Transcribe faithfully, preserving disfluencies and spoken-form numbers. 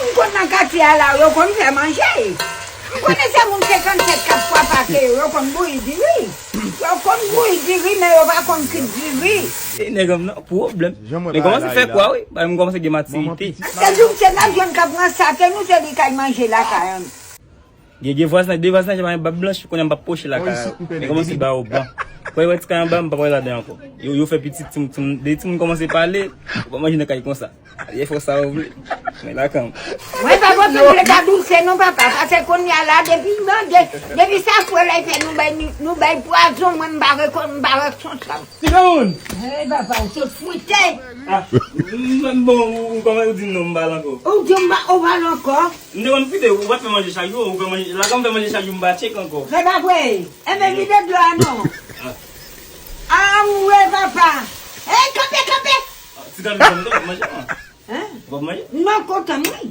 M konn nan katye a la, yo konn fè manje. M konnen se moun senkannsèt k ap kwape ake yo, yo konn bouyi diri. Yo konn bouyi diri, men yo pa konn kwit diri. E nèg an nan pwoblèm. Men kòmanse fè kwa, wi. Ba m kòmanse gen matirite. Se di w se n ap jwenn k ap ranse ake nou, se li k al manje lakay an. Gen, gen vwazinaj, de vwazinaj pa gen bab blanch, kounye a m p ap pwoche lakay la. Men kòmanse ba yo ban. Kòm yo wè ti kay anba, m p ap al ladan ankò. Yo, yo fè pitit, timoun, timoun, de timoun kòmanse pale, ou pa manje nan kay konsa. Ye fò sa ou vle. Men lakay m. Mwen pa pote vle ta douse non papa, paske kounye a la depi mande, depi sa kwè la fè nou bay nou, nou bay pwazon, mwen m pa rekon, m pa responsab. Ti granmoun! Hey papa, ou sot fwite. Ah, m, m, bon, ou, ou kòman ou di m non, m pale ankò. Ou di m pa, ou pale ankò. M te konn fide, ou pa t fè manje chak jou, ou fè manje, lakay m fè manje chak jou, m pa tchek ankò. Se pa vre. Enben vide dlo a non. Ah. Anmwe papa. Hey, kanpe, kanpe. Ah, ti granmoun, w ap manje, man. Hein? W ap manje? Non, kontan mwen.